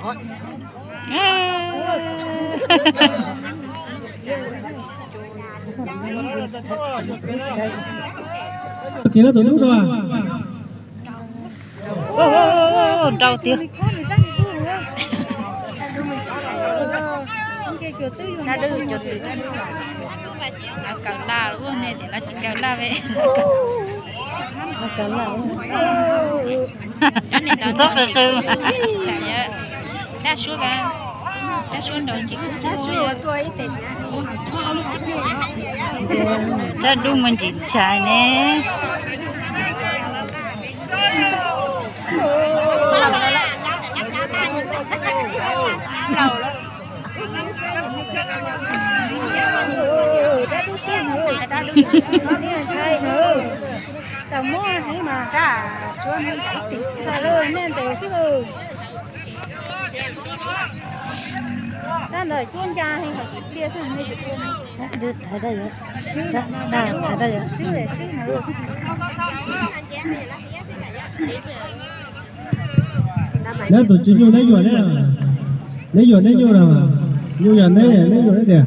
Kiag tus lub no. Nrau tiag. Lawv kaw laj ua ne, lawv tsis kaw laj ve. Txob qw qw. Dab suab ka, dab suab nraug ntsis. Dab dub muaj ntsis ntshai ne. Tau muab heev mas. Dab suab nraug ntsis. Dab ntawd cuab ncaj heev, hais tsis pliag xwb, nej tsis pliag. Dab, dab, dab, dab. Neb tus tsis nyuj neb yuam neb, neb yuam neb nyuj los, nyuj yog neb, neb yuam neb tiag.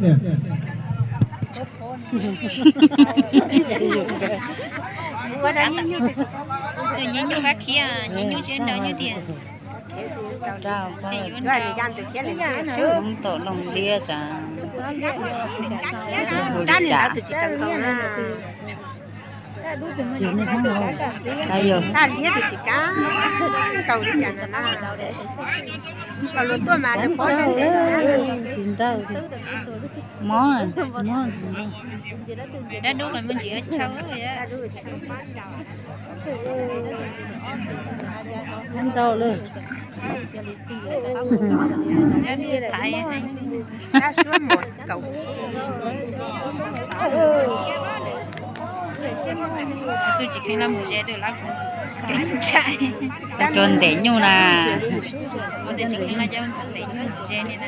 Nyiaj nyuj kab khiab, nyiaj nyuj tsis nrau nyuj tiag. Swb hoob tom loog liab tas. Dab li ntawd tus tsis tau nkaus na. Dab liab tus tsis kam nkaus li cas na. Kom luag tuaj mas nws paub ntev ntev. Mob, mob. Dab dub qas muaj ntsis chaw. Ntau lawm. Dab suab mus kaum. Txuj tsis kheev los mus ze tus lab kuv kev ntshai. Tsuas ntev nyuj na. Ua tias tsis kheev los coj ntev nyuj mus ze li na.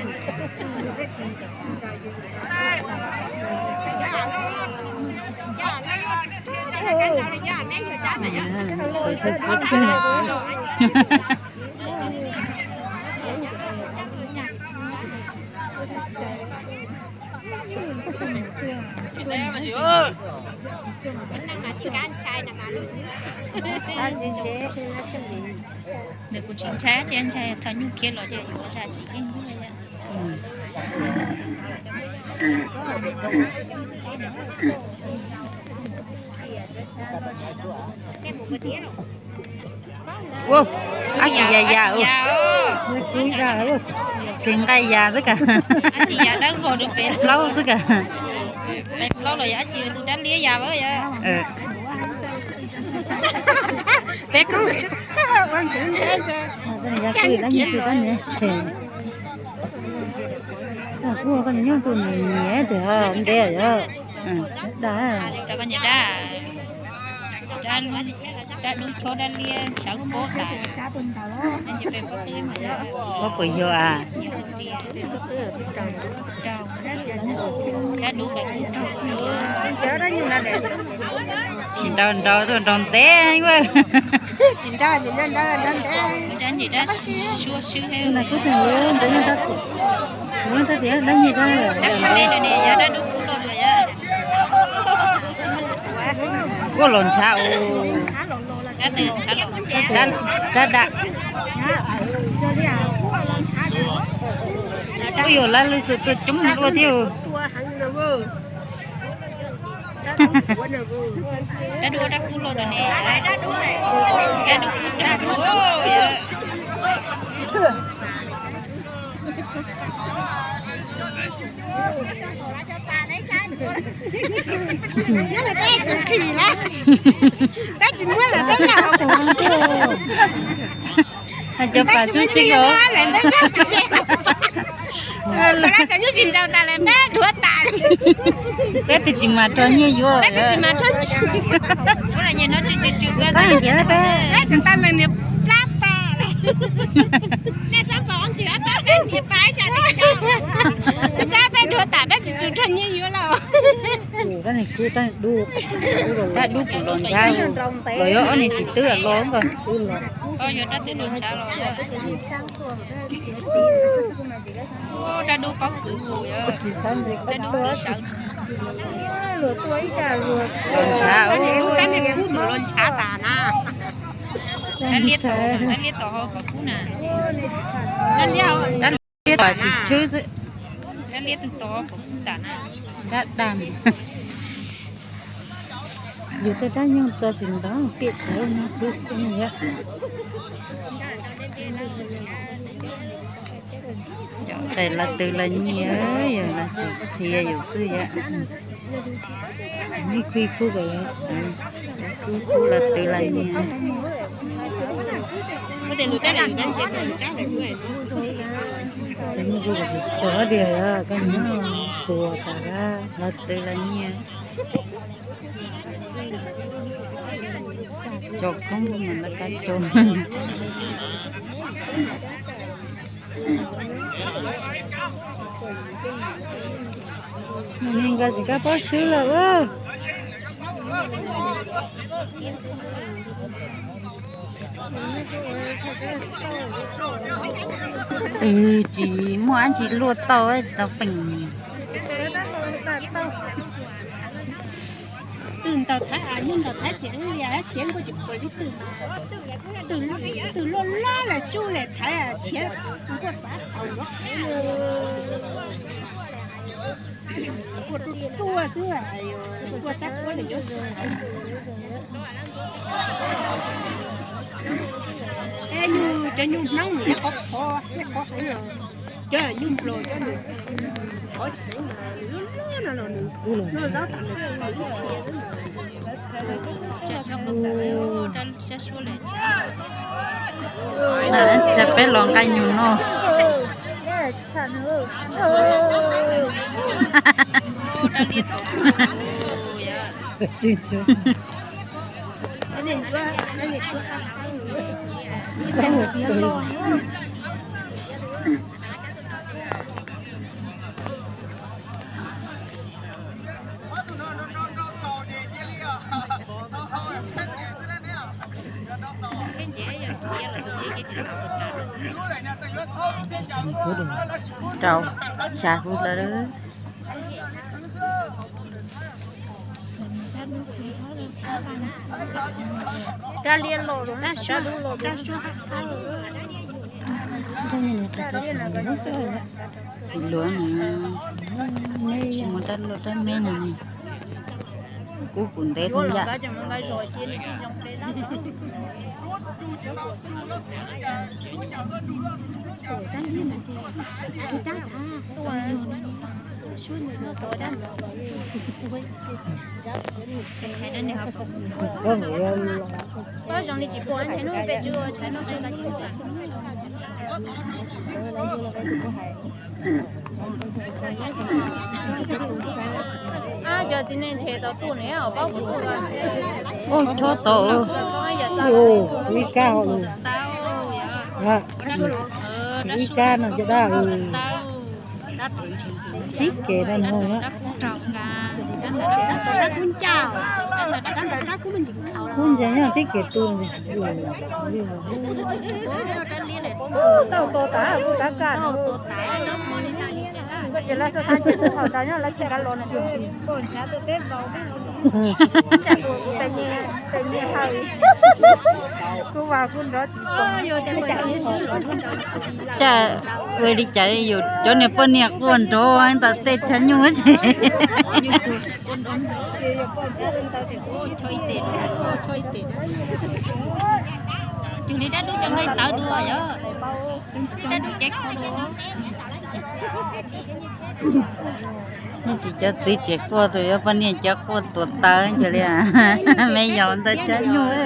Nws kuv tsis ntshai, thiab ntshai thaum nyuj khiav los ces yuav zam tsis yeej. Ua, ab tsis ya ya. Tsis nqaij ya xwb ka. Plaub xwb ka. Plaub los yog ab tsis tus dab liab ya. Peb kuj ua ntxwv ntev. Kuj koj nyob tus nyiam tiag ntev yog. Dab, dab dub chob dab liab sawv pob tas. Pob puas yog a? Tsis nrau nrau tuaj nrau ntev ua. Tsis nrau, tsis nrau ntev. Dab nyiag dab, dab nyiag dab. Kuj los ntshav u. Dab, dab dab. Kuj yuav lab lwj xwm tuaj coob dua thiab. Dab dub dab kub los ne. Dab dub kub dab dub. Peb tsis muab lawm peb yam. Cov pam xub xib os. Peb twb tsis mam rog nyiaj yuav. Peb tsis tau leej niag plab pa. Peb dua tas peb tsis tau rog nyiaj yuav lawm. Dab dub kuj los ntshav, los yog ob niag tsis twb los nkaus. Yog rab twg los ntshav los. Rab dub pob kws hu yog rab dub sawv. Los ntshav, kub tus los ntshav tas na. Rab liab tom, rab liab tom ho kub na. Rab liab tom tsis tshwb xwb. Rab liab tus tom ho kub tas na. Rab daj. Yus tej rab nyoog tso tsis ntau, piam tawv no kub xwb yom. Cov qe los twv los nyiag, yog los tsis qhia yus xwb yom. Ib khub ib khub, ib khub los twv los nyiag. Cov nyoog kub tsis tso tiag, koj nyob puas tas los twv los nyiag. Tso koob mas lawv kab tso. Nws nkawd tsis kab pob swb lawm. Twb tsis muaj dab tsi luaj tau, tau peem. Twb ntaus thaiv, nyuj ntaus thaiv tsis ev li, dab tsi kuj tsis pom li twb. Twb loj loj lawm tsuj lawm thaiv tshiav nkuaj txav tau nrov qev. Nkuaj tuaj xwb, nkuaj sab puab lawm cov. Es nyuj, cov nyuj hmoob nws ib qhov qhov ib qhov qhov, cov nyuj nplog cov nws qhov tseem mas nws loj loj no los nws noj zaub tas nws ib txhia. Cas peb los nqa nyuj no. Rau, xya hub lawm. Rab liab los, rab suab, rab suab. Txiv hluas no, tsis muaj rab luaj rab me no ne. Kub kuv ntev thoob yam. Cov txiv neej ntshe tau tuaj ne, paub kuv. Ua chob tau. Ib kab ho lus. Ib kab no cov dab. Tib kev dab no. Rab kub ncau, rab ntawd rab kub me ntsis khaus. Kub ncau nyob tib kev tu. Tau tua tas kuv rab kaj. Ces lawv xav xav ces kuv qhov tas nyob lawv tsis kav los no. Kuv vas kuv nrov tsis tau. Cas ua li cas yus cov niag poj niam quaj nrov ntawm tej tshav nyuj ces. Cug li dab dub cov nqaij tawv dua yog dab dub cev kho dua. Yeej tsis cov txiv tsev quaj tus yuav poj niam cov quaj tuag tawv ces li. Me yaus ntawm tshav nyuj.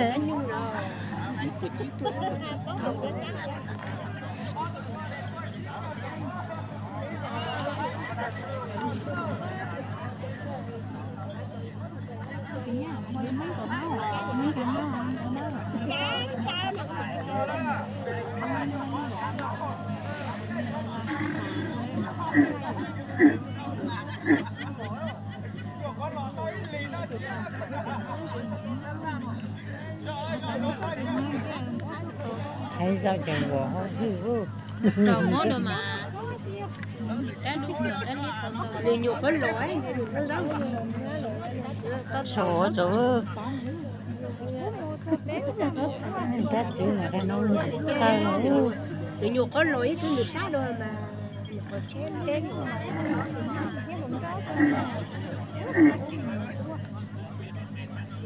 Hais zaj ces vos hwj. Sov rau. Tab txwv mas no tsis tawg. Tus nyuam qhuav los ib tug nws sab dua mas.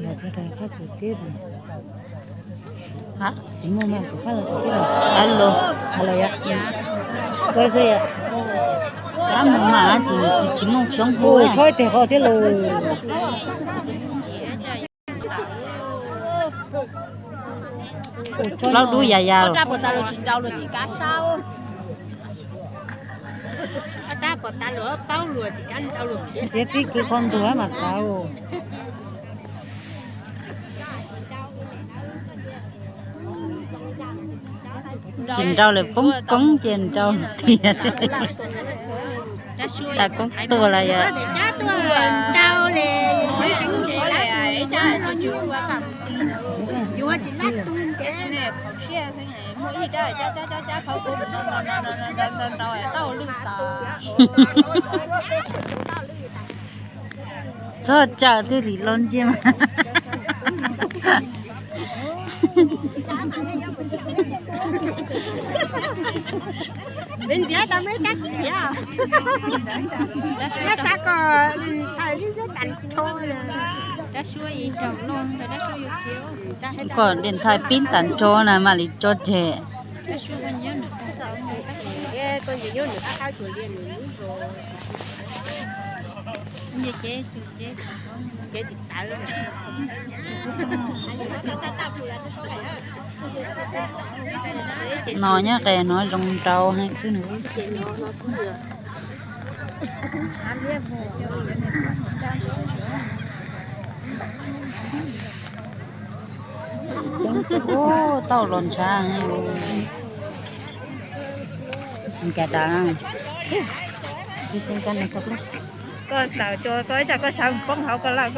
Los rau qab tsuas tib, tsis muaj mas kuv qab los tsuas tib los. Los yom, puas xwb yom. Qab mus mas tsis, tsis muaj xyoob hu, chob teg qhov thiab los. Plaub dub ya ya los. Tiab tib kwv qhov ntuag mas tau. Tsis nrau lawm, poob koob ces nrau tiag. Tas koob tuag los yog. Txhob tsaws thiaj li los ntsia mas. Ntxiav tau muaj ib kab kiv, xav kom thawm li suab tas nrho. Kom điện thoại pin tas nrho na mam li tso tseg. No nyob qes no zoo nrau heev xwb nws. Tau los ntshav. Cas dav. Koj tawm tso koj ib tsam koj sawv poob hauv koj lawm.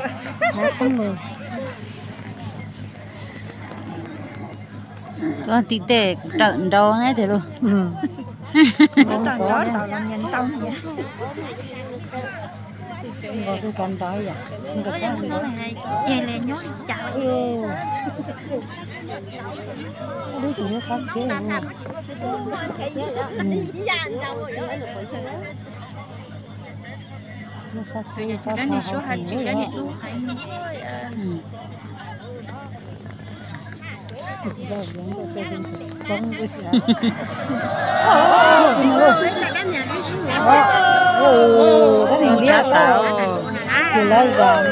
Koj tim tej rawm nrau thiab lauj. Ces li nyob li cas. Dab nim suab ha tswm dab nim dub heev. Dab nim ntiab tau, ces lawv zam.